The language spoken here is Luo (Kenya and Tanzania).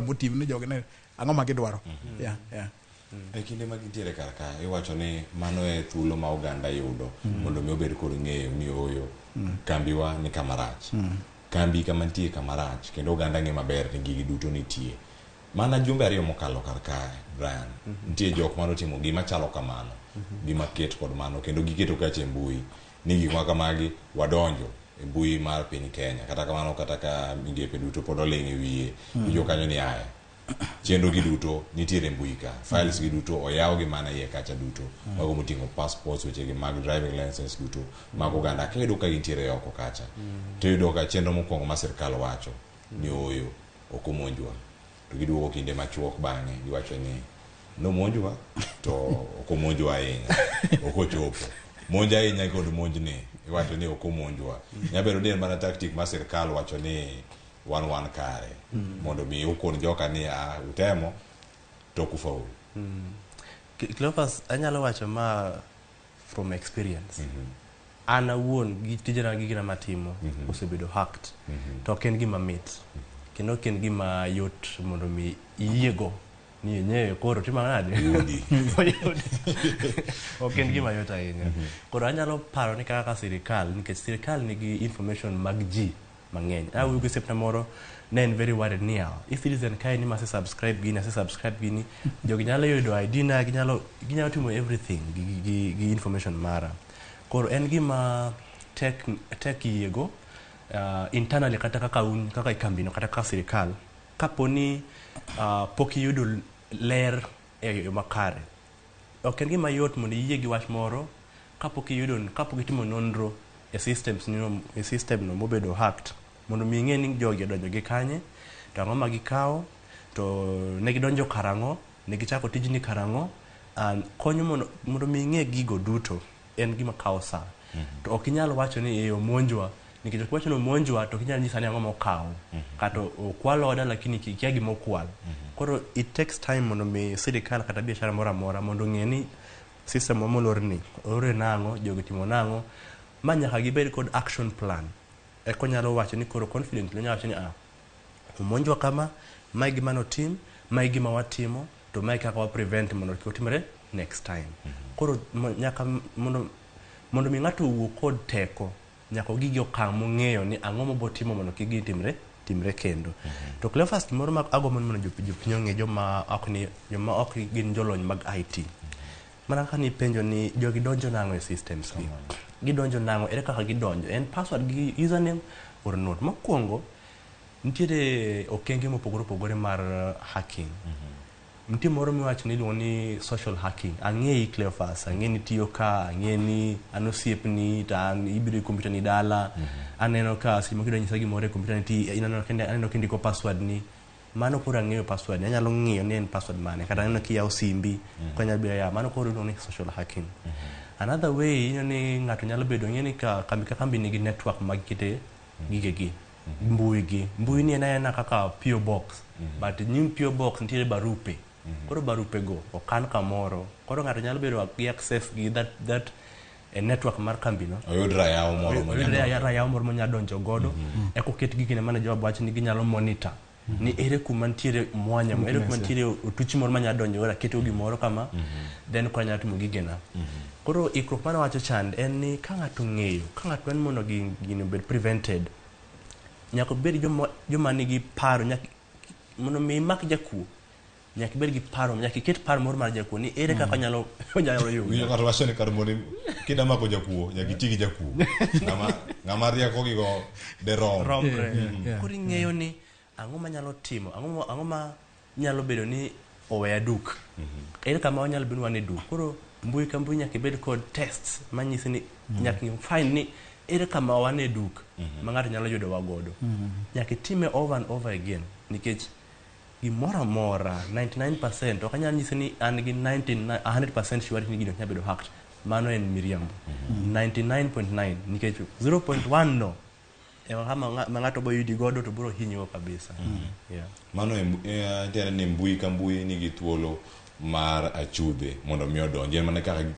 motive ni jogi ne ang'o ma gidwaro. Yeah. E kinde ma gintiere kar ka, iwacho ni mano e thuolo ma oganda yudo mondo mi obed kod ng'eyo ni ooyo, kambiwa ni kama rach, kambi kama nitie kama rach, kendo oganda ng'e maber ni gigi duto nitie. Mana jumbe 2 mokalo kar kae, Brian, nitie jok manotimo gima chalo kamano, gima ket kod mano, kendo giketo kacha e mbui ni gik ma kamagi wadonjo e mbui mar piny Kenya. Kata kamano, kata ka migepe duto pod oling' e wiye, ijo kanyo ni aya chenro gi duto nitiere e mbui ka, files gi duto oyaw gi mana iye kacha duto, mago moting'o passports, weche gi mag driving license duto mag oganda. Ka iyudo ka gintiere oko kacha, to iyudo ka chenro mokwongo ma sirkal wacho ni ooyo, ok omonjwa, to giduogo kinde machuok bang'e giwacho ni nomonjwa, to ok omonjwa ahinya, ok ochopo monj ahinya kod monjni. Iwacho ni ok omonjwa, nyabedo ni en mana tactic ma sirkal wacho ni wan kare mondo mi ukon joka ni a utemo to ok ufaulu. Cleophas, anyalo wacho ma from experience. An awuon gi tijena, gigena matimo osebedo hacked, to ok en gima mit kendo ok en gima yot mondo mi iyiego ni enyewe koro timo nade. Yudi. Oyudi. Ok en gima yot ahinya. Koro anyalo paro ni kaka sirikal, nikech sirikal nigi information mag ji mang'eny. Awuoyo gi osiepna moro, ne en very worried ni yawa, e-Citizen kae ni mase subscribe gini, ase subscribe gini, jogi nyalo yudo ID na, ginyalo timo everything gi information mara. Koro en gima tek tek yiego internally, kata kaka un kaka e kambino, kata kaka sirikal, kapo ni pok iyudo ler e yo makare. Ok en gima yot mondo iyie gi wach moro kapok iyudo, kapok itimo nonro e systems ni, e system no mobedo hacked, mondo mi ing'e ni jogi odonjo gi kanye, to ang'o ma gikawo, to ne gidonjo karang'o, ne gichako tijni karang'o. And konyo mondo mi ing'e gigo duto en gima kawo saa. To ok inyal wacho ni e omonjwa, nikech ok iwacho ni omonjwa to ok inyal nyisa ni ang'o mokaw, kata okwal oda, lakini ikia gima okwal. Koro it takes time mondo mi sirikal kata biashara moro amora mondo ong'e ni system wa molorni olore nang'o, jogi timo nang'o, ma nyaka gibed kod action plan. Eka onyalo wacho ni koro confidently onyalo wacho ni ah, omonjwa kama, mae gima notim, mae gima watimo, to mae kaka wa prevent mondo kik otimre next time. Koro nyaka mondo mi ng'ato owuo kod teko, nyaka ogi gi okang' mong'eyo ni ang'o mobotimo mondo kik gini timre kendo. To Cleophas, gimoro ma agombo ni mondo jopiny ong'e, joma ok ni, joma ok gin jolony mag IT, mana kaka nipenjo ni jogi donjo nang'o e systems gi, gidonjo nang'o, ere kaka gidonjo, en password gi username or not. Mokwongo, nitiere okenge mopogore opogore mar hacking. Nitie moro miwacho ni iluongo ni social hacking. Ang'eyi Cleophas, ang'e ni tiyo ka, ang'e ni an osiepni, to an ibiro e computer ni dala, aneno ka seche moko idwa nyisa gimoro e computer ni ti aneno kindiko password ni. Mano koro ang'eyo password ni, anyalo ng'iyo ni en password mane, kata aneno kiyawo simbi, ko anyalo biro yawo. Mano koro iluongo ni social hacking. Another way, ineno ni ng'ato nyalo bedo ng'e ni ka kambi ka kambi nigi network ma gikete gigegi, mbui gi. Mbui ni en aena kaka PO box, but nyim PO box nitiere barupe. Koro barupe go okan kamoro. Koro ng'ato nyalo bedo gi access gi that e network mar kambi no. Oyud rayaw moro. Oyud rayaw moro monyalo donjo godo. Eka oket gigene mane Joab wacho ni ginyalo monitor ni ere kuma nitiere mwanya, ere kuma nitiere otuchi moro manyalo donjo godo, aketo gimoro kama, then koro anyalo timo gigena. Koro ikruok mane wacho chand en ni ka ng'ato ong'eyo, ka ng'ato dwani mondo gini obed prevented, nyaka obed joma nigi paro. Nyaka mondo mi imak jakuo, nyaka ibed gi paro, nyaka iket paro moro mar jakuo ni ere kaka onyalo yudo. Winjo ng'ato wacho ni kar mondo kida mako jakuo, nyaka iti gi jakuo ng'ama rieko gigo de rom. Romre. Yeah. Koro ing'eyo ni ang'o manyalo timo, ang'o ma nyalo bedo ni oweya duk, ere kama wanyalo bedo ni wan e duk. Koro mbui ka mbui nyaka ibed kod tests manyisi ni nyaka find ni ere kama wan e duk ma ng'ato nyalo yudo wa godo. Nyaka itime over and over again, nikech gimoro amora 99% ok anyal nyisi ni an gi 99 100% surety ni gini ok nyal bedo hacked. Mano en miriambo. 99.9, nikech 0.1 no ema kama ma ng'ato bo yudi godo to biro hinyo kabisa, yeah. Mano e, tiende ni mbui ka mbui nigi thuolo mar achudhe mondo mi odonji en mana kaka